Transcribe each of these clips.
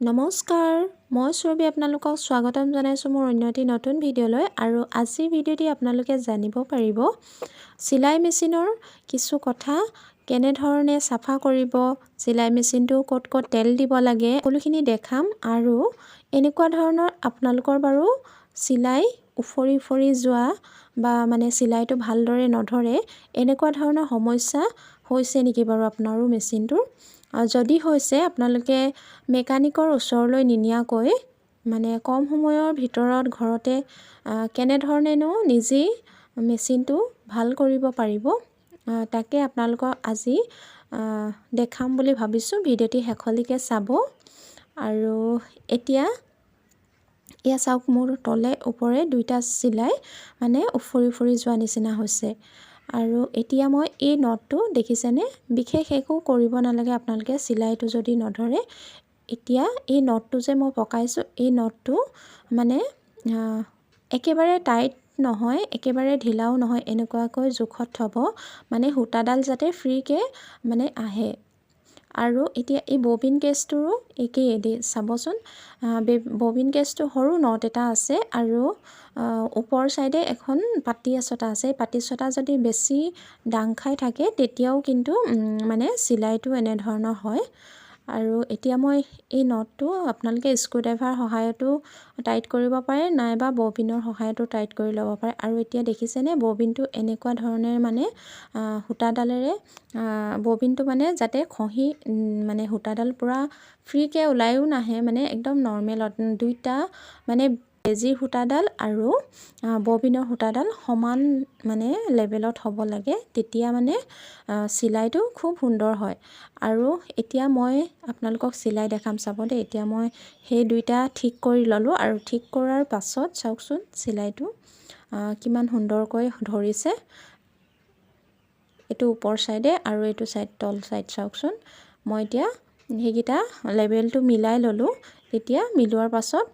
নমস্কাৰ, মই সুৰভি আপোনালোকক স্বাগতম জনাইছোঁ মোৰ অন্য এটি নতুন ভিডিঅ'লৈ। আৰু আজিৰ ভিডিঅ'টি আপোনালোকে জানিব পাৰিব চিলাই মেচিনৰ কিছু কথা, কেনেধৰণে চাফা কৰিব চিলাই মেচিনটো, ক'ত ক'ত তেল দিব লাগে, সকলোখিনি দেখাম। আৰু এনেকুৱা ধৰণৰ আপোনালোকৰ বাৰু চিলাই উফৰি উফৰি যোৱা বা মানে চিলাইটো ভালদৰে নধৰে, এনেকুৱা ধৰণৰ সমস্যা হৈছে নেকি বাৰু আপোনাৰো মেচিনটোৰ? যদি হৈছে, আপোনালোকে মেকানিকৰ ওচৰলৈ নিনিয়াকৈ মানে কম সময়ৰ ভিতৰত ঘৰতে কেনেধৰণেনো নিজেই মেচিনটো ভাল কৰিব পাৰিব, তাকে আপোনালোকক আজি দেখাম বুলি ভাবিছোঁ। ভিডিঅ'টি শেষলৈকে চাব। আৰু এতিয়া এয়া চাওক, মোৰ তলে ওপৰে দুইটা চিলাই মানে উফৰি উফৰি যোৱা নিচিনা হৈছে। আৰু এতিয়া মই এই নটটো দেখিছেনে? বিশেষ একো কৰিব নালাগে আপোনালোকে চিলাইটো যদি নধৰে। এতিয়া এই নটটো যে মই পকাইছোঁ, এই নটটো মানে একেবাৰে টাইট নহয়, একেবাৰে ঢিলাও নহয়, এনেকুৱাকৈ জোখত থ'ব, মানে সূতাডাল যাতে ফ্ৰীকৈ মানে আহে। আৰু এতিয়া এই ববিন কেছটোৰো একেই দেই, চাবচোন। ববিন কেছটো সৰু not এটা আছে আৰু ওপৰ ছাইডে এখন পাতি এচটা আছে। এই পাতি চটা যদি বেছি দাং খাই থাকে, তেতিয়াও কিন্তু মানে চিলাইটো এনেধৰণৰ হয়। আৰু এতিয়া মই এই নটটো আপোনালোকে স্ক্ৰুড্ৰাইভাৰ সহায়তো টাইট কৰিব পাৰে, নাইবা ববিনৰ সহায়তো টাইট কৰি ল'ব পাৰে। আৰু এতিয়া দেখিছেনে, ববিনটো এনেকুৱা ধৰণে মানে সূতাডালেৰে ববিনটো মানে যাতে খহি মানে সূতাডাল পূৰা ফ্ৰীকৈ ওলায়ো নাহে, মানে একদম নৰ্মেলত দুইটা মানে বেজীৰ সূতাডাল আৰু ববিনৰ সূতাডাল সমান মানে লেভেলত হ'ব লাগে, তেতিয়া মানে চিলাইটো খুব সুন্দৰ হয়। আৰু এতিয়া মই আপোনালোকক চিলাই দেখাম, চাব দেই। এতিয়া মই সেই দুইটা ঠিক কৰি ল'লোঁ আৰু ঠিক কৰাৰ পাছত চাওকচোন, চিলাইটো কিমান সুন্দৰকৈ ধৰিছে। এইটো ওপৰ ছাইডে আৰু এইটো ছাইড, তল ছাইড চাওকচোন। মই এতিয়া সেইকেইটা লেভেলটো মিলাই ল'লোঁ। তেতিয়া মিলোৱাৰ পাছত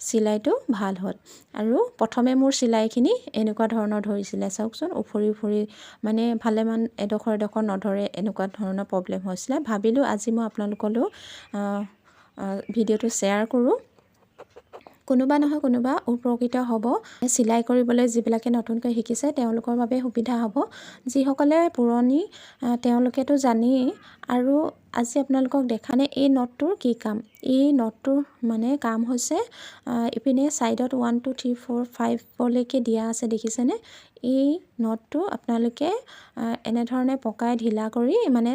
চিলাইটো ভাল হ'ল। আৰু প্ৰথমে মোৰ চিলাইখিনি এনেকুৱা ধৰণৰ ধৰিছিলে, চাওকচোন, উফৰি উফৰি মানে ভালেমান এডোখৰ এডোখৰ নধৰে, এনেকুৱা ধৰণৰ প্ৰব্লেম হৈছিলে। ভাবিলোঁ আজি মই আপোনালোকলৈও ভিডিঅ'টো শ্বেয়াৰ কৰোঁ, কোনোবা নহয় কোনোবা উপকৃত হ'ব। চিলাই কৰিবলৈ যিবিলাকে নতুনকৈ শিকিছে, তেওঁলোকৰ বাবে সুবিধা হ'ব। যিসকলে পুৰণি, তেওঁলোকেতো জানেই। আৰু আজি আপোনালোকক দেখানে এই নটটোৰ কি কাম। এই নটটোৰ মানে কাম হৈছে, ইপিনে ছাইডত 1, 2, 3, 4, 5লৈকে দিয়া আছে, দেখিছেনে? এই নটটো আপোনালোকে এনেধৰণে পকাই ঢিলা কৰি মানে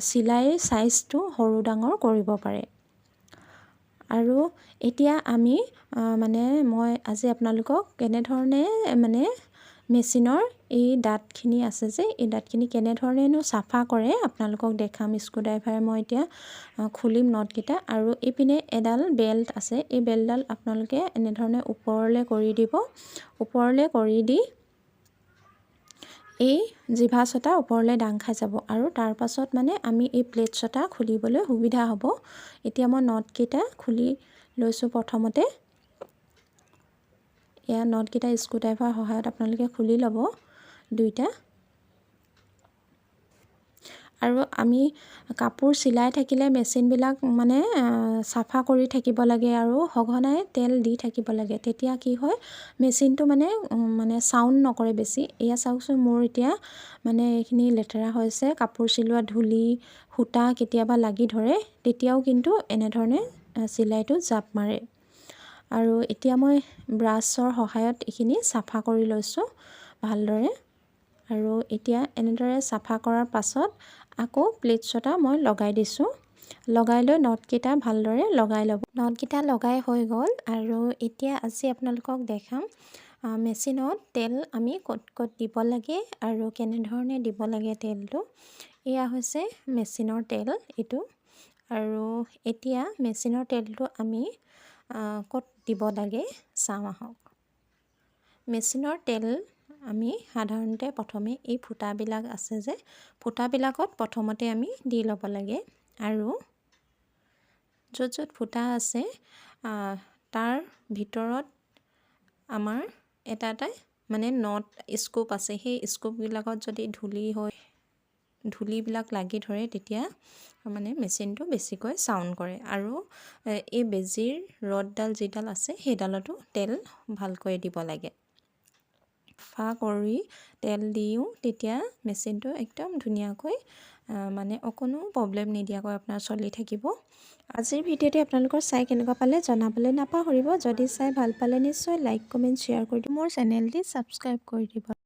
চিলাইৰ চাইজটো সৰু ডাঙৰ কৰিব পাৰে। আৰু এতিয়া আমি মানে মই আজি আপোনালোকক কেনেধৰণে মানে মেচিনৰ এই দাঁতখিনি আছে যে, এই দাঁতখিনি কেনেধৰণেনো চাফা কৰে আপোনালোকক দেখাম। স্ক্ৰুড্ৰাইভাৰে মই এতিয়া খুলিম নটকেইটা। আৰু এইপিনে এডাল বেল্ট আছে, এই বেল্টডাল আপোনালোকে এনেধৰণে ওপৰলৈ কৰি দিব। ওপৰলৈ কৰি দি এই জিভা চটা ওপৰলৈ দাং খাই যাব আৰু তাৰ পাছত মানে আমি এই প্লেট চটা খুলিবলৈ সুবিধা হ'ব। এতিয়া মই নটকেইটা খুলি লৈছোঁ প্ৰথমতে। এয়া নটকেইটা স্ক্ৰুড্ৰাইভাৰ সহায়ত আপোনালোকে খুলি ল'ব দুইটা। আৰু আমি কাপোৰ চিলাই থাকিলে মেচিনবিলাক মানে চাফা কৰি থাকিব লাগে আৰু সঘনাই তেল দি থাকিব লাগে। তেতিয়া কি হয়, মেচিনটো মানে মানে চাউণ্ড নকৰে বেছি। এয়া চাওকচোন, মোৰ এতিয়া মানে এইখিনি লেতেৰা হৈছে। কাপোৰ চিলোৱা ধূলি, সূতা কেতিয়াবা লাগি ধৰে, তেতিয়াও কিন্তু এনেধৰণে চিলাইটো জাপ মাৰে। আৰু এতিয়া মই ব্ৰাছৰ সহায়ত এইখিনি চাফা কৰি লৈছোঁ ভালদৰে। আৰু এতিয়া এনেদৰে চাফা কৰাৰ পাছত আকৌ প্লেট চটা মই লগাই দিছোঁ। লগাই লৈ নটকেইটা ভালদৰে লগাই ল'ব। নটকেইটা লগাই হৈ গ'ল। আৰু এতিয়া আজি আপোনালোকক দেখাম মেচিনত তেল আমি ক'ত ক'ত দিব লাগে আৰু কেনেধৰণে দিব লাগে তেলটো। এয়া হৈছে মেচিনৰ তেল এইটো। আৰু এতিয়া মেচিনৰ তেলটো আমি ক'ত দিব লাগে চাওঁ আহক। মেচিনৰ তেল আমি সাধাৰণতে প্ৰথমে এই ফুটাবিলাক আছে যে, ফুটাবিলাকত প্ৰথমতে আমি দি ল'ব লাগে। আৰু য'ত য'ত ফুটা আছে, তাৰ ভিতৰত আমাৰ এটা এটা মানে not scope আছে। সেই স্কোপবিলাকত যদি ধূলি হৈ ধূলিবিলাক লাগি ধৰে, তেতিয়া মানে মেচিনটো বেছিকৈ চাউণ্ড কৰে। আৰু এই বেজীৰ ৰডডাল যিডাল আছে, সেইডালতো তেল ভালকৈ দিব লাগে। চাফা কৰি তেল দিওঁ, তেতিয়া মেচিনটো একদম ধুনীয়াকৈ, মানে অকণো প্ৰব্লেম নিদিয়াকৈ আপোনাৰ চলি থাকিব। আজিৰ ভিডিঅ'টি আপোনালোকৰ চাই কেনেকুৱা পালে জনাবলৈ নাপাহৰিব। যদি চাই ভাল পালে, নিশ্চয় লাইক, কমেণ্ট, শ্বেয়াৰ কৰি দিব। মোৰ চেনেলটি ছাবস্ক্ৰাইব কৰি দিব।